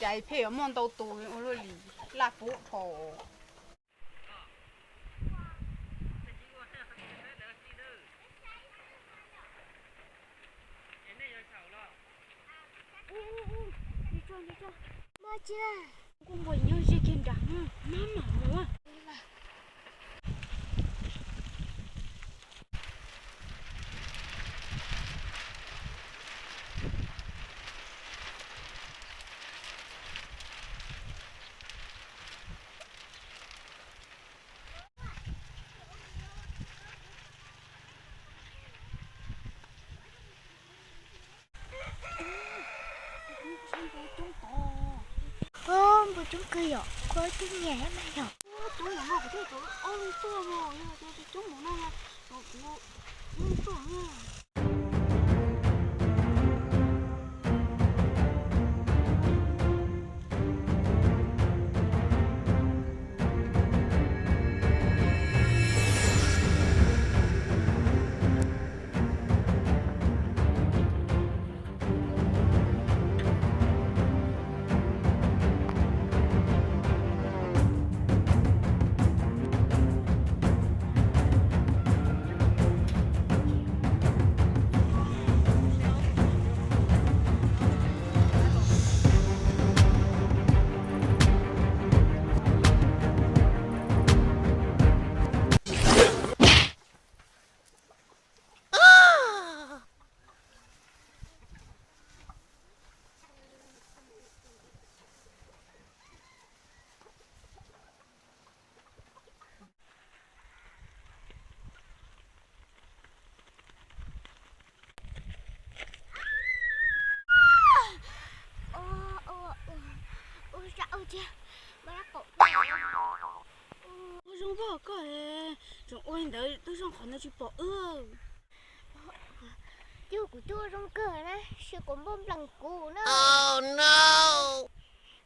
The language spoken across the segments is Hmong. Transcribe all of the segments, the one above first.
Cas pheej yuav muaj ntau tus ua luaj li, laj pub dhau. Kuv npua nyob ze kiag nram mab mam mus. Npua coob kawg yom, khuv coob nyiam mas yom. Coob no kuv thiaj tau ob leeg tuaj no, yog tias coob mus no kuv ob leeg tuaj na. Ua zoo npog koj, tseem ua li ntawd twb zoo qhov ntawd tsis pom wb. Coj kuv coj zoo kawg na, sis kuv npog nplees kuv na.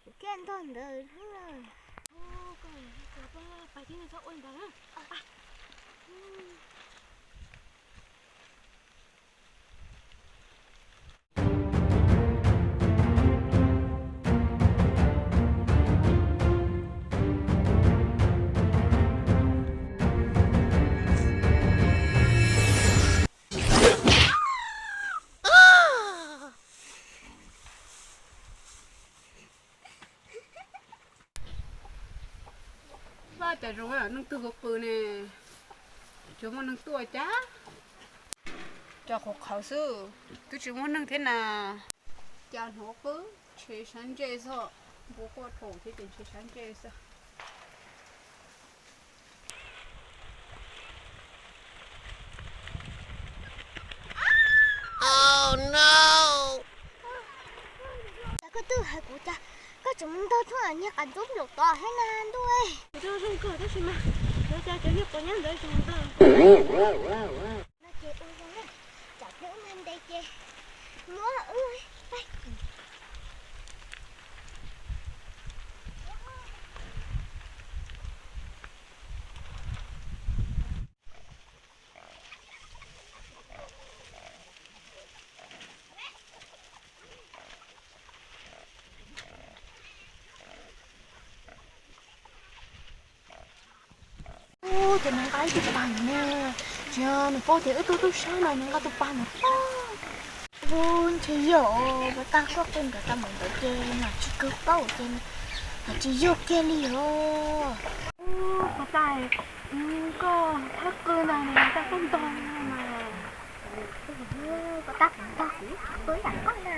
Kuv thiaj ntog ntawd hnub na. Pais thiab txhob ua li ntawd na. Vaj cas zoo, neeg twg qw qw ne, tsis muaj neeg tuaj cas? Cas qhuav qhawv xwb, twb tsis muaj neeg thiab na. Cas hnov qw ntshe sab ntsej xwb, npua quaj dhau thiab ces ntshe sab ntsej xwb. Cas koj twb hais kuv cas koj tseem mus ntog tuaj nyiag qab ntxub nplaum tod thiab na ntuj. Kuv twb zoo kawg tab sis mas yuav cas cov niag quav nyab ntawd tseem ntog. No ces ua zoo na, tsam peb ua nte ces muab wb pab. Ub, ces nws nqa ib tug pas no ne, tsis yog nws paub tias wb tuaj tub sab no nws nqa tus pas no. Ub, ntshe yog, puas tas koj qw nkawd tau mus ntawd ces nws tsis kawg paub ces nws tsis yog kiag li os. Ub, puas tas koj thab qw ntag, tas koj ntog mas. Puas tas kuv ntog kuv tsis qw ib yam koj na.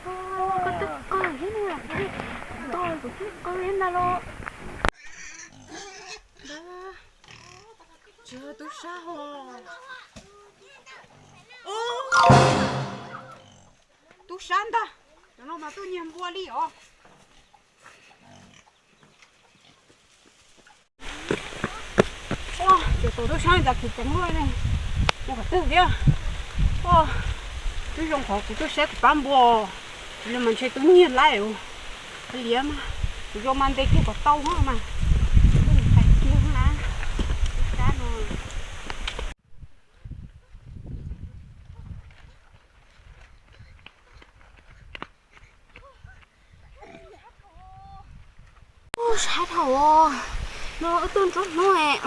Koj twb qw thiab na, kuv thiaj ntog kuv thiaj qw thiab ntag los. Tsis yog tub sab os. Tub sab ntag, cov no mas tuaj nyiag npua li os. Ces tus tub sab cas khiav ceev luaj ne, mus qhov twg thiab? Twb zoo qhov kuv tuaj saib kuv pab npua, tsis li mas ntshe twb nyiag lawm. Liam mas, kuv zoo mas nte kiag kom tau mas, hais kiag na, tub sab no. Tshaj dhau, no wb tuaj nruab hnub,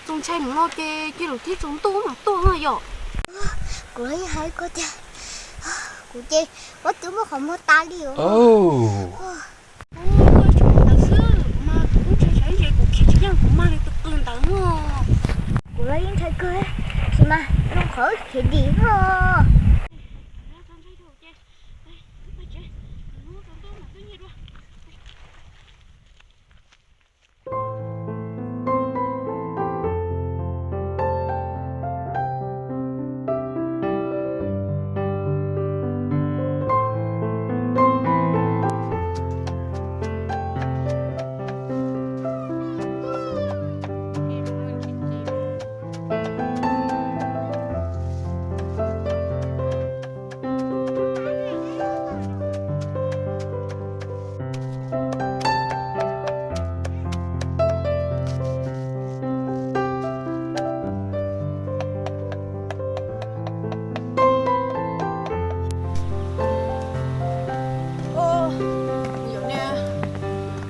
txaus ntshai mus no ces cia lawm thiab tsaus ntuj mam tuaj yom. Kuv los yeej hais koj tias, kuv ces kuv twb muaj qhov muag tas li os. Kuv tsuas ntawd xwb mas kuv kuj ntshai ntshai kuv khiav tsis yeej kuv mag li tus qw ntawd no. Kuv los yeej ntshai kawg, tab sis mas zoo qhov khiav dim no. Yog ne,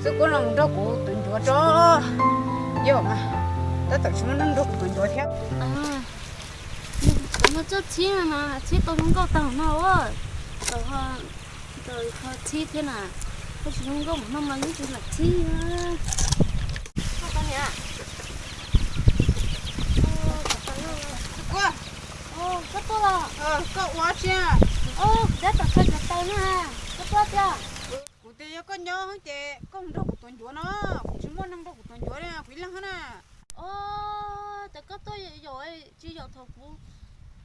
xwb kuv los nrog kuv tus ncuav tso. Yog mas, tab tom tsis muaj neeg nrog kuv tus ncuav thiab. Kuv no txoj txhib mas txhib tau zoo nkauj tag no. Txhib thiab na, tab sis zoo nkauj no mas yeej tsis lam txhib. Koj tuaj los? Koj ua tsi? Kuv tab tom saib cov taw na. Koj tuaj tiag? Kuv tias yog koj nyob ces koj nrog kuv tuav ncuav no, kuv tsis muaj neeg nrog kuv tuav ncuav li, kuv ib leeg na. Os, ces koj tuaj yaum, tsis yaum thaum kuv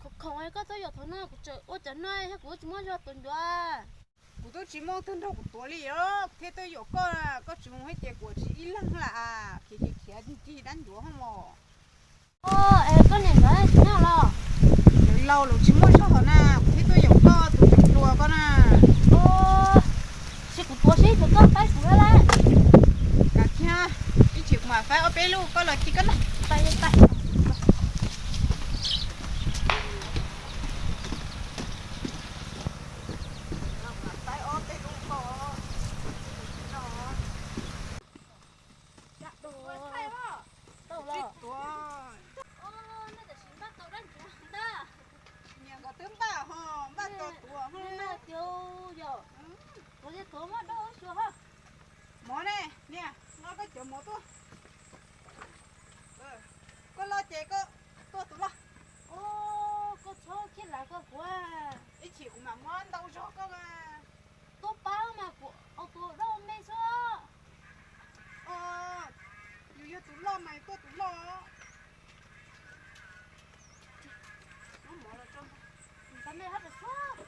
khoom khoom, koj tuaj yaum thaum no kuv tseem ua cov no thiab kuv tsis muaj zog tuav ncuav. Kuv twb tsis muaj tug nrog kuv tuav li os, kuv thiaj tuaj yaum koj, koj tsis mus thiab ces kuv tsis ib leeg lam khiav khiav khiav ncig dab ncuav hos mos. Es koj niam nkawd tsis nyob los? Lawv laus lawv tsis muaj zog hos na, kuv thiaj tuaj yaum koj tus tseem hluas koj na. Tsis kuv tuav seb puas koj faib kuv lawm. Kav kiag, ib chim kuv mam faib ob peb lub, koj los cia koj na. Niam nkawd twb npaj hos, npaj tau tuav hos. Mov ne, niam, nqa koj cov mov tuaj. Koj loj ces koj tuaj tus loj. Koj txhob khiav lawm koj kuv. Ib chim kuv mam muab ntau zog koj. Tuaj pab mas kuv ua tus loj me xwb. Yus yog tus loj mas yus tuaj tus loj. Muab mov los tso. Tau me hab tas xwb.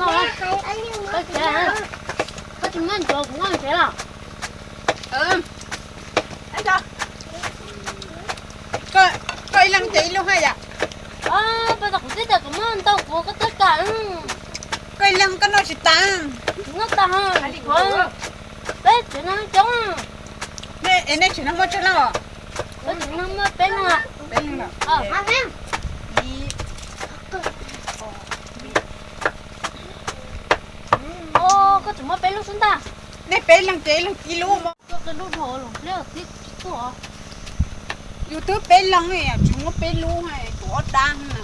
Koj tsis muab ntsuav kuv noj tsev los? Koj ib leeg ces ib lub haj yam. Pas tas kuv twb tias kuv muab ntau kuv koj twb kam. Koj ib leeg koj noj tsis tas. Noj tas, peb tsev no coob. Es nej tsev no muaj tsawg leej os? Peb tsev no muaj peb leeg. Peb leeg. Koj tseem muaj peb lub xwb ntag. Nej peb leeg ces ib leeg ib lub mog. Yus twb peb leeg, tsis muab peb lub, kuv ob dab na.